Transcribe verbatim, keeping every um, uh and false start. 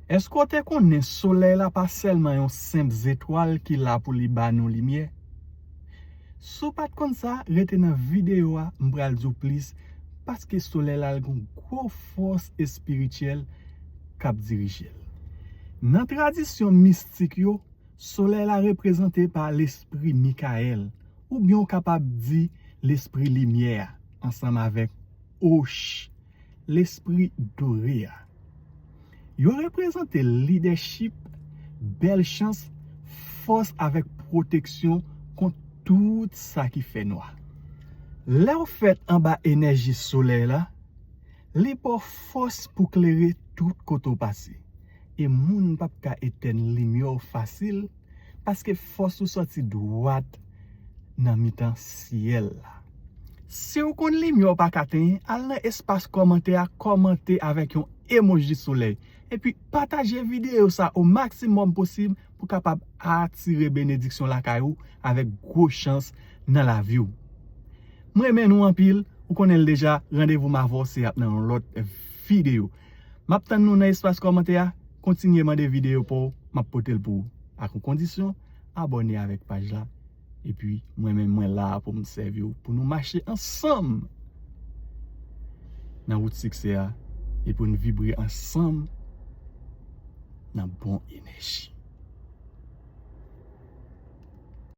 Èske w te konnen solèy la pa sèlman yon senp zetwal ki la pou li ba nou limyè? Si w pa t konn sa, rete nan videyo a, m pral di w plis, paske solèy la gen yon gwo fòs espirityèl k ap dirije l. Nan tradisyon mistik yo, solèy la reprezante pa lespri Mikayèl, oubyen w kapab di lespri limyè a, ansanm avèk Osh, lespri dore a. Yo reprezante lidèchip, bèl chans, fòs avèk pwoteksyon kont tout sa ki fè nwa. Lè w fèt anba enèji solèy la, li ba w fòs pou klere tout kote w pase. E moun p ap ka etèn limyè w fasil, paske fòs ou sòti dwat nan mitan syèl la. Si w konn limyè w pa ka tenyen, al nan espas kòmantè a, kòmante avèk yon emoji solèy. Epi pataje videyo sa o maksimòm posib pou kapab atire benediksyon lakay ou avèk gwo chans nan lavi w. M renmen nou anpil, ou konnen l deja, randevou m avè w se ap nan yon lòt videyo. M ap tann nou nan espas kòmantè a, kontinye mande videyo pa w, m ap pote l pou ou. Ak yon kondisyon, abòne avèk paj la. Epi mwen menm mwen la pou m sèvi w, pou nou mache ansanm nan wout siksè a, e pou n vibre ansanm nan bon enèji.